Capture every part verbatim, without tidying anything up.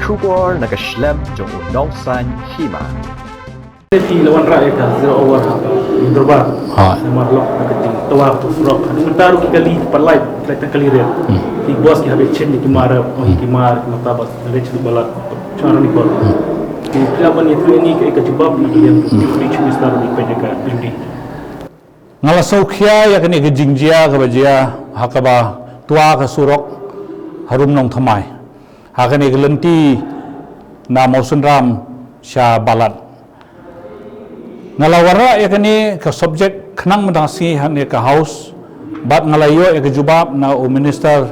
Khubor na ka shlem jong u Nongsaiñ Hima. Te phi la wanrah ïa ka zero hour ha ka dorbar. Ha. Namar lok na ka jingtwa ka surok. Haduh mynta ruh ki kali ki pat lait, lait tang kali rel. Ki bos ki hap ïa chim ïa ki mar, ïa ki mar, ki mata bad leit sha Balat. Char ni bol. Ki phi la ban ïathuh ïa ni ka, ka jubab na ka liang Deputy Chief Minister ruh peit ïa ka M D. Nga la sngewkhia ïa kane ka jingjia kaba jia ha kaba twa ka surok harum Nongthymmai. Ha kane ka lynti na Mawsynram sha Balat. Nga la wanrah ïa kane ka subject khnang mynta ka sngi ha kane ka House bad nga la ïoh ïa ka jubab na u Minister,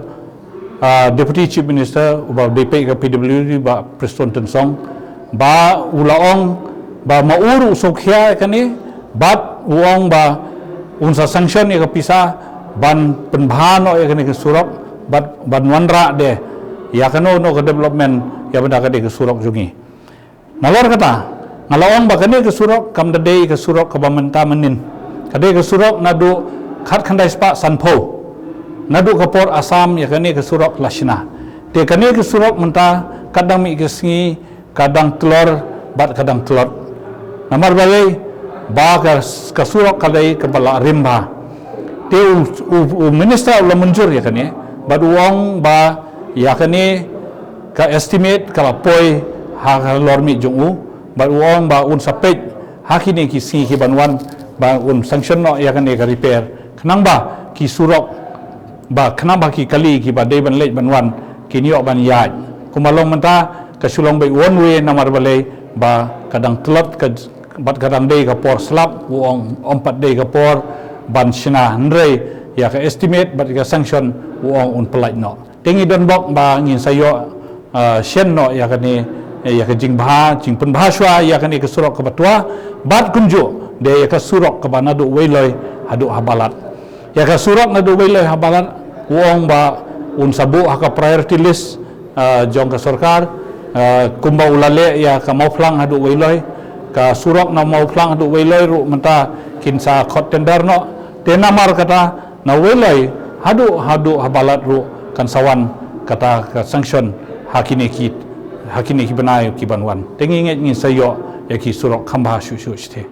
ah, Deputy Chief Minister uba dei peit ka P W D, Bah Prestone Tynsong, ba u la ong ba ma u ruh u sngewkhia ïa kane bad u ong ba un sa sanction ïa ka pisa ban pynbha noh ïa kane ka surok bad ban wanrah de ïa kano kano ka development ïa bynta kane ka surok jong ngi. Nalor kata, nga la ong ba kane ka surok kam da dei ka surok kaba mynta mynnin. Ka dei ka surok naduh khatkhyndai spah sanphew. Naduh ka por Assam ïa kane ka surok la shna. Te kane ka surok mynta ka dang mih ka sngi ka dang tlor bad ka dang tlot. Namar balei ba ka, ka surok ka dei kaba la rim bha. Te u, u, u minister u la mynjur ïa kane bad u ong ba ïa kane ka estimate ka la poi ha ka lor mih jong u bad u ong ba un sa peit ha kine ki sngi ki ban wan ba un sanction noh ïa kane ka repair khnang ba ki surok ba khnang ba ki kali kiba dei ban leit ban wan kin ïoh ban ïaid. Kumba long mynta ka shu long beit one way namar balei ba ka dang tlot ka bad ka dang dei ka por slap u ong ym pat dei ka por ban shna hynrei ïa ka estimate bad ka sanction u ong un pynlait noh. Te ngi don bok ba ngin sa ïoh, ah, shen noh ïa kane, eh, ïa ka jingbha, jingpynbha shuwa ïa kane ka surok kaba twa bad kumjuh de ïa ka surok kaba naduh Weiloi haduh ha Balat. Ïa ka surok naduh Weiloi ha Balat u ong ba un sa buh ha ka priority list, ah, jong ka sorkar, ah, kumba u la leh ïa ka Mawphlang haduh Weiloi, ka surok na Mawphlang haduh Weiloi ruh mynta kin sa khot tender noh. Te namar kata na Weiloi haduh, haduh ha Balat ruh kan sa wan kata ka sanction ha kine ki, ha kine ki bnai ki ban wan. Te ngi ngeit ngin sa ïoh ïa ki surok kham bha shuh shuh shatei.